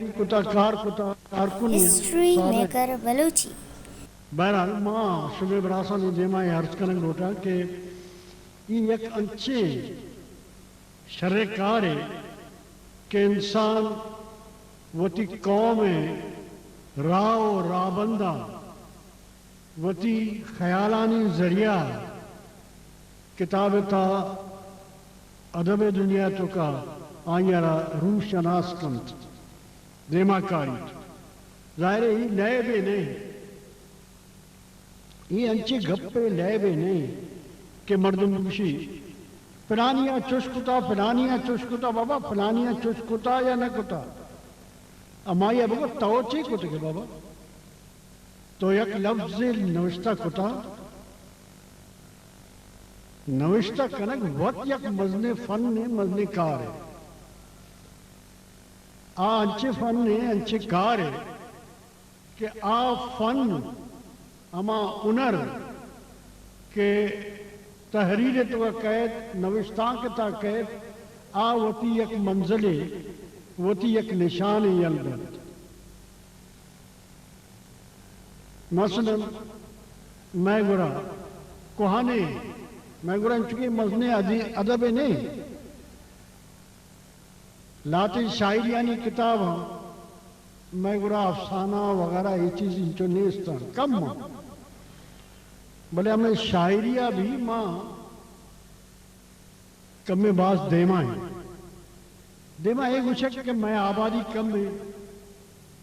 کتا، کار کتا، کارکنی ہسٹری میکر بلوچی۔ بہرحال، ما شمے براسانی دیما اے عرض کنگ لوٹاں کہ اے یک انچیں شریں کارے کہ انسان وتی قوم ءِ راہ و راہبنداں وتی خیالانی ذریعہ کتاب ءِ تہا ادب ءِ دنیا ءِ توکا آئی ءَ را روشناس کنت، دیما کاریت۔ ظاہر ہے، اے لیبے نہ انت۔ اے انچیں گپے لیبے نہ انت کہ مردم گوشی، فلانی ءَ چش کتا، فلانی ءَ چش کتا۔ بابا، فلانی ءَ چش کتا یا نہ کتا، ہمائی ءَ بگو تو چی کتگے بابا؟ تو یک لفظے نوشتہ کتا، نوشتہ کنگ وت یک مزنیں فنے، مزنیں کارے۔ آ انچیں فنے، انچیں کارے کہ آ فن، ہما ہنر کہ تحریر ءِ توکا کئیت، نوشتانک ءِ تہا کئیت، آ وتی یک منزلے، وتی یک نشانے یل دنت۔ مثلاً مئے گورا کوہنیں، مئے گورا انچکیں مزنیں ادی-، ادبے نہ انت۔ لہتیں شاعریانی کتاب ہم مئے گورا افسانہ وغیرہ اے چیز انچو نیست انت، کم انت۔ بلے ہمے شاعری ءَ بھی ما کمے باز دیما ایں۔ دیما اے گوشگ کہ مئے آبادی کم ایں،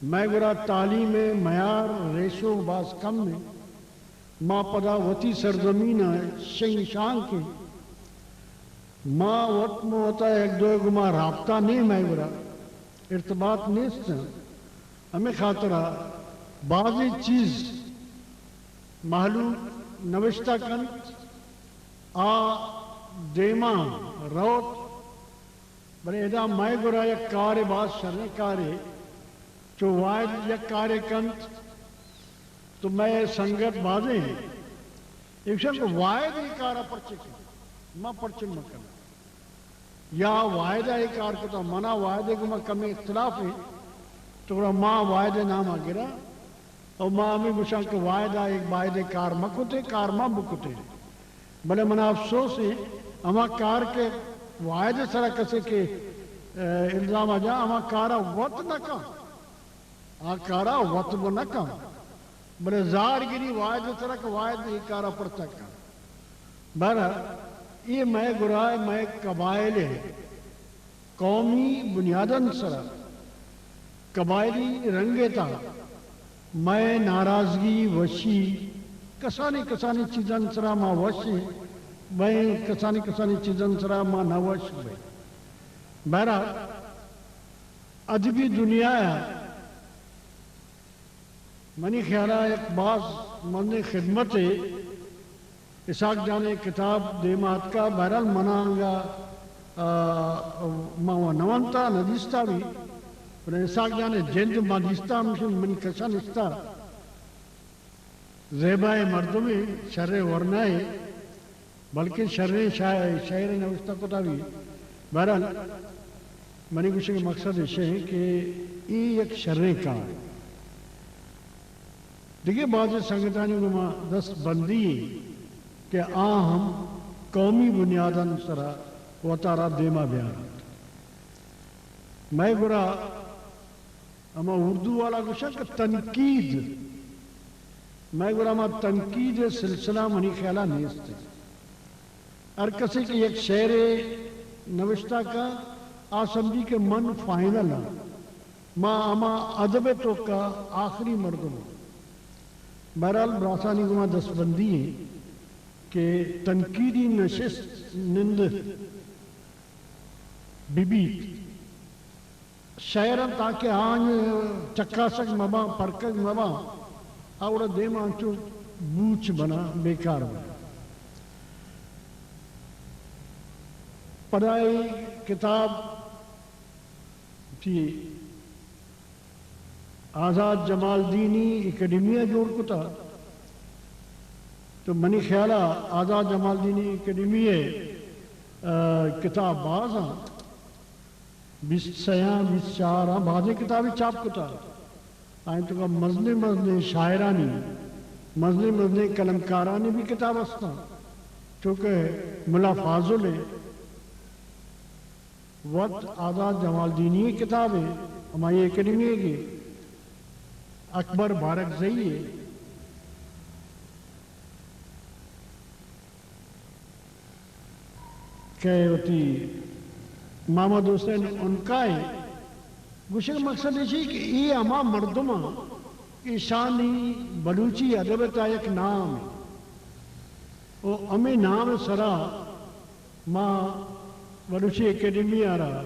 مئے گورا تعلیم ءِ معیار ریشو باز کم ایں۔ ما پدا وتی سرزمین ءِ شنگ شانک ایں۔ ما وت مہ وتا یک دوئے گوما رابطہ نیں، مئے گورا ارتباط نیست۔ ہمے خاطرا بازیں چیز مہلوک نوشتہ کنت، آ دیما روت، بلے ادا مئے گورا یک کارے، باز شریں کارے، چو واحد یک کارے کنت، تو مئے سنگت بازیں انت، ایشاں کہ واحد اے کارا پرچے کنت، ما پرچے مہ کناں؟ یا واحد ءَ اے کار کتا، منا واحد ءِ گوما کمیں اختلاف ایں، تو گڑا ما واحد ءِ نام ءَ گراں، او ما ہمے گوشاں کہ واحد ءَ اے باید اے کار مہ کتیں، کار ما بکتیں۔ بلے منا افسوس ایں، ہما کار کہ واحد ءِ سرا کسے کہ، اے، الزام ءَ جاں، ہما کار ءَ وت نہ کن۔ آ کارا وت بہ نہ کن، بلے زہر گری واحد ءِ سرا کہ واحد اے کارا پرتک کن۔ بہرحال، اے مئے گورا، مئے قبائل ءِ قومی بنیادانی سرا، قبائلی رنگ ءِ تہا مئے ناراضگی، وشی، کسانیں کسانیں چیزانی سرا ما وش ایں، مئے کسانیں کسانیں چیزانی سرا ما نہ وش بئیں۔ بہرحال، ادبی دنیا ءَ منی خیال ءَ یک باز مزنیں خدمتے۔ اسحاق جان ءِ کتاب دیما اتکا، بہرحال منا انگا، آ، ما و نہ ونتا، نہ دیستا بھی، بلے اسحاق جان ءِ جند ما دیستا، ہمشی منی کشا نشتا۔ زیبائیں مردمے، شریں ورنائے، بلکیں شریں شاعر، شعر نوشتہ کتا بھی۔ بہرحال، منی گوشگ ءِ مقصد ایش ایں کہ اے یک شریں کار۔ دگہ بازیں سنگتانی گوما دست بندی ایں کہ آ ہم قومی بنیادانی سرا وتارا دیما بیارنت۔ مئے گورا ہما اردو والا گوشاں کہ تنقید، مئے گورا ہما تنقید ءِ سلسلہ منی خیالا نیست۔ ہر کسے کہ یک شعرے نوشتہ کا، آ سمجھی کہ من فائنل آں، ما ہما ادب ءِ توکا آخری مردم آں۔ بہرحال، براسانی گوما دست بندی ایں کہ تنقیدی نشست نند بہ بیت۔ شعر انت تاکہ آنی چکاسگ مباں، پرکگ مباں، آ وڑا دیما انچو بوچ بنا، بیکار بنا۔ پدا اے کتاب چی آزاد جمالدینی اکیڈمی ءَ جوڑ کتا، تو منی خیال ءَ آزاد جمالدینی اکیڈمی ءِ، آ، کتاب باز آں۔ بیست سیاں، بیست چاراں بازیں کتابے چاپ کتا۔ آئی توکا مزنیں مزنیں شاعرانی، مزنیں مزنیں قلمکارانی بھی کتاب ہستاں۔ چونکہ ملا فاضل ءِ وت آزاد جمالدینی ءِ کتابے، ہمائی اکیڈمی ءِ، اکبر بارکزئی ءِ کہ وتی محمد حسین عنقا ءِ۔ گوشگ مقصد ایشی کہ اے ہما مردم آں کہ ایشانی بلوچی ادب ءِ تہا یک نام ءُ ہمے نام ءِ سرا ما بلوچی اکیڈمی ءَ را،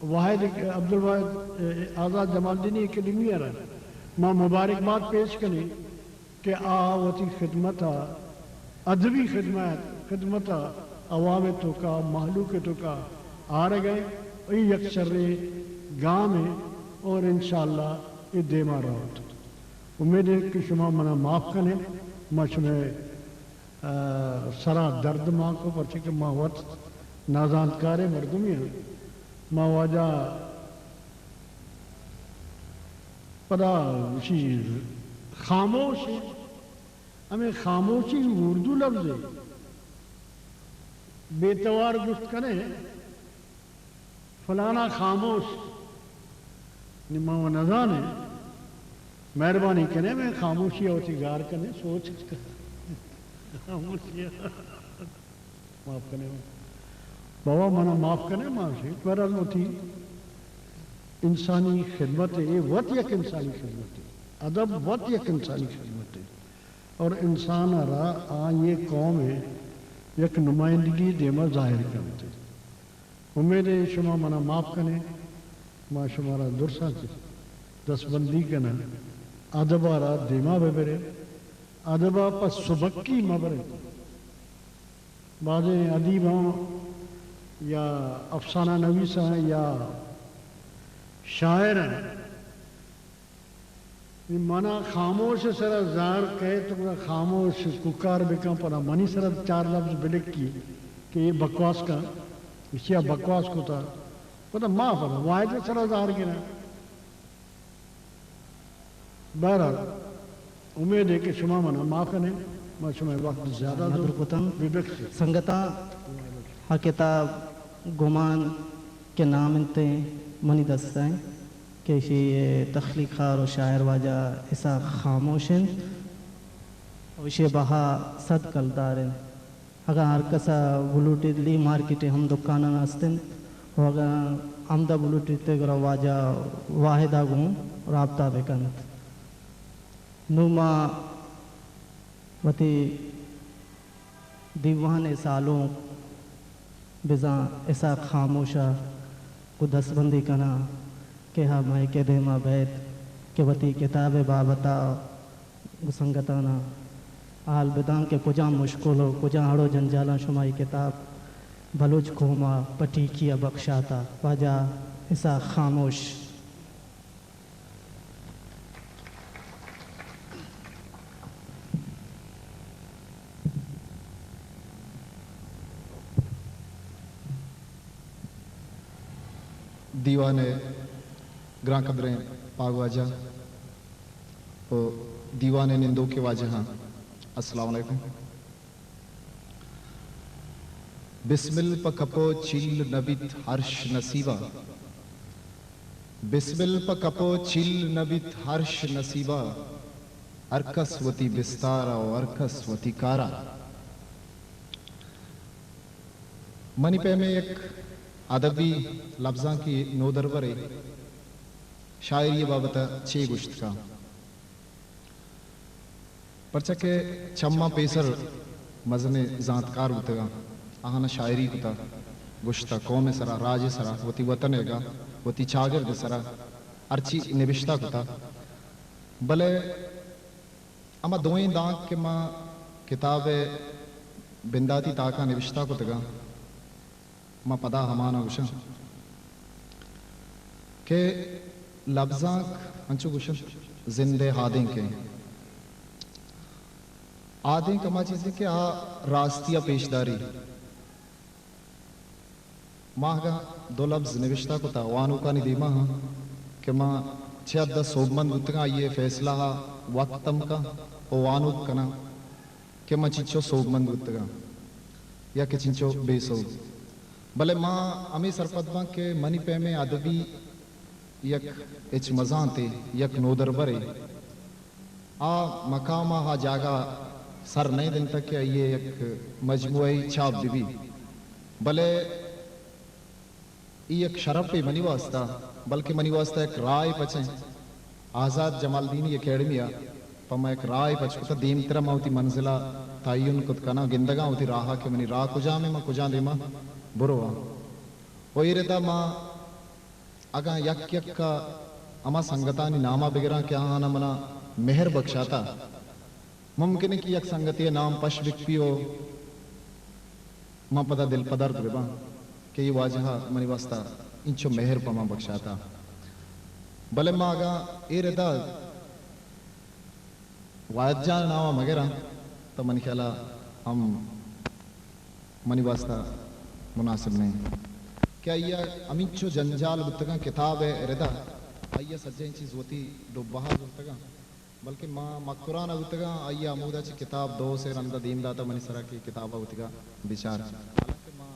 واحد، عبدالواحد، آزاد جمالدینی اکیڈمی ءَ را ما مبارکباد پیش کنیں کہ آ وتی خدمت ءَ، ادبی خدمت، خدمت ءَ عوام ءِ توکا، مہلوک ءِ توکا آرگ ءَ، اے یک شریں گامے اور انشاءاللہ اے دیما روت۔ امید اِنت کہ شما منا معاف کن ئے، ما شمئے، آ، سرا درد مان کو، پرچہ کہ ما وت نازانتکاریں مردمے آں۔ ما واجہ پدا گوشی خاموش ایں۔ ہمے خاموشی اردو لفظے۔ بے توار گوشت کنے، فلانا خاموش۔ نی ما و نزانیں۔ مہربانی کنے، مئے خاموشی ءَ وتی گار کنے، سوچ کنے۔ خاموشی ءَ۔ معاف کنے۔ بابا، منا معاف کنے، ما شی۔ بہرحال وتی انسانی خدمت اے، وت یک انسانی خدمتے۔ ادب وت یک انسانی خدمتے۔ اور انسان ءَ را آئی ءِ قوم ءِ یک نمائندگی دیما ظاہر کنت۔ امید اِنت شما منا معاف کن ئے، ما شمارا درساں چہ دستبندی کناں، ادب ءَ را دیما بہ برے، ادب ءَ پہ سبکی مہ برے۔ بازیں ادیباں یا افسانہ نویساں یا شاعراں، نی منا خاموش ءِ سرا زہر کئیت، گڑا خاموش کوکار بکن، پدا منی سرا چار لبز بلکی کہ اے بکواس کن، ایشی ءَ بکواس کتا، پدا ما پدا واحد ءِ سرا زہر گراں۔ بہرحال، امید اِنت کہ شما منا معاف کن ئے، ما شمئے وقت زیادہ ندر کتن۔ ببخشے۔ سنگتاں، آ کتاب گمان کہ نام اِنت، منی دست ءَ اِنت۔ کہ ایشی ءِ تخلیق کار و شاعر واجہ اسحاق خاموش اِنت و ایشی ءِ بہا صد کلدار اِنت۔ اگاں ہر کس ءَ بلوٹیت، لی مارکیٹ ءِ ہم دکاناں است اِنت و اگاں ہمدا بلوٹیت گڑا واجہ واحد ءَ گوں رابطہ بہ کنت۔ نوں ما وتی دیوان ءِ سالونک بزاں اسحاق خاموش ءَ گوں دستبندی کناں کہ آ مئے کہ دیما بئیت کہ وتی کتاب ءِ بابت ءَ گوں سنگتاناں حال بداں کہ کجام مشکل و کجام اڑ و جنجالاں شما اے کتاب بلوچ قوم ءَ پہ ٹیکی ءَ بکشاتہ۔ واجہ اسحاق خاموش۔ دیوان ءِ گران قدریں پاگواجہ و دیوان ءِ نندوکیں واجہاں، السلام علیکم۔ بسمل پہ کپ ءُ چیل نہ بیت ہرش نصیبا، بسمل پہ کپ ءُ چیل نہ بیت ہرش نصیبا، ہر کس وتی بستارا و ہر کس وتی کارا۔ منی پیمیں یک ادبی لبزانکی نودربرے شاعری ءِ بابت ءَ چے گوشت کن؟ پرچا کہ چماں پیسر مزنیں زانتکار بوتگاں، آہاناں شاعری کتا، گوشتا، قوم ءِ سرا، راج ءِ سرا، وتی وطن ءِ گا، وتی چاگرد ءِ سرا ہرچی نبشتہ کتا، بلے ہما دوئیں دانک کہ ما کتاب ءِ بنداتی تاکاں نبشتہ کتگاں، ما پدا ہمانا گوشاں کہ لبزانک انچو گوشنت زند ءِ آدینکیں۔ آدینک ہما چیزے کہ آ راستی ءَ پیش داری۔ ما اگاں دو لبز نبشتہ کتا وانوکانی دیما ہاں کہ ما چہ حد ء سوبمند بوتگاں، آئی ء فیصلہ ء وقت ہم کن و وانوک کناں کہ ما چنچو سوبمند بوتگاں یا کہ چنچو بے سوب۔ بلے ما ہمے سرپد باں کہ منی پیمیں ادبی یک ہچ مزانتے، یک نودربرے آ مقام ء آ جاگہ سر نہ دنتگ کہ آئی ء یک مجموعہ چاپ بہ بی، بلے اے یک شرپے منی واستہ، بلکہ منی واستہ یک راہے پچیں۔ آزات جمالدینی اکیڈمی ء پہ ما یک راہے پچ کتہ، دیمتر ء ما وتی منزل ء تعین کت کناں، گندگاں وتی راہ ء کہ منی راہ کجام ء، من کجام دیما برواں۔ و اے ردا ما اگاں یک یک ء ہما سنگتانی نام ء بگراں کہ آہاں منا مہر بخشاتہ، ممکن انت کہ یک سنگتے ء نام پش بکپی و من پدا دل پدرد بباں کہ اے واجہ ء منی واستہ انچو مہر پہ من بخشاتہ۔ بلے ما اگاں اے ردا واحد جان ء نام ء مگراں تو منی خیال ء ہم منی واستہ مناسب نہ انت کہ آئی ء ہمینچو جنجال بوتگاں کتاب ء ردا، آئی ء سجہیں چیز وتی ڈبہ ء زرتگاں۔ بلکہ ما مکران ء بوتگاں، آئی ء ہمودا چہ کتاب دو سے رند ء دیم داتہ منی سرا کہ کتاب ء وتیگا بچار۔ حالانکہ ما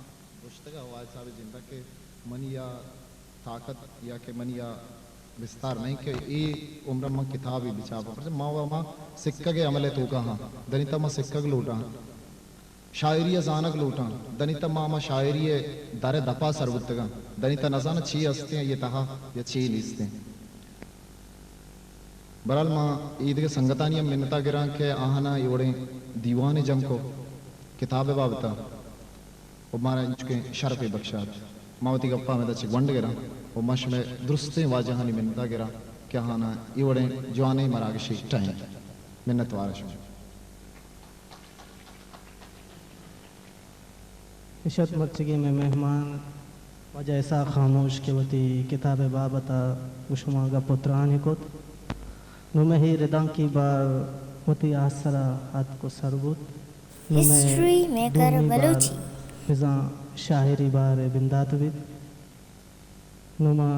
گوشتگ ء واحد صاحب ء جند ء کہ منی آ طاقت یا کہ منی آ بستار نہ انت کہ اے عمر ء من کتابے بچاپاں، پرچہ ما و ہما سکگ ء عمل ء توکا ہاں، دنیتا ما سکگ لوٹاں۔ شاعری ء زانگ لوٹاں۔ دنیتا ما ہما شاعری ء در ء دپا سر بوتگاں۔ دنیتا نزاناں چے استیں آئی ء تہا یا چے نیستیں۔ بہرحال ما ایدگہ سنگتانی ہم منتا گراں کہ آہاناں اے وڑیں دیوانے جم کو کتاب ء بابتا و مارا انچکیں شرپے بخشات۔ ما وتی گپاں ہمدا چہ گونڈ گراں و ما شمئے درستیں واجہانی منتا گراں کہ آہاناں اے وڑیں جوانیں مراگشے ٹہینت۔ منتوار شمئے۔ اش ات مرچیگیں مئے مہمان واجہ اسحاق خاموش کہ وتی کتاب ء بابت ء گوں شما گپ ء ترانے کت۔ نوں مئے اے ردانکی بار وتی آسر ء اتک ء سر بوت۔ نوں مئے ہسٹری میکر دومی بار بلوچی۔ بزاں شاعری بار ء بندات بیت۔ نوں ما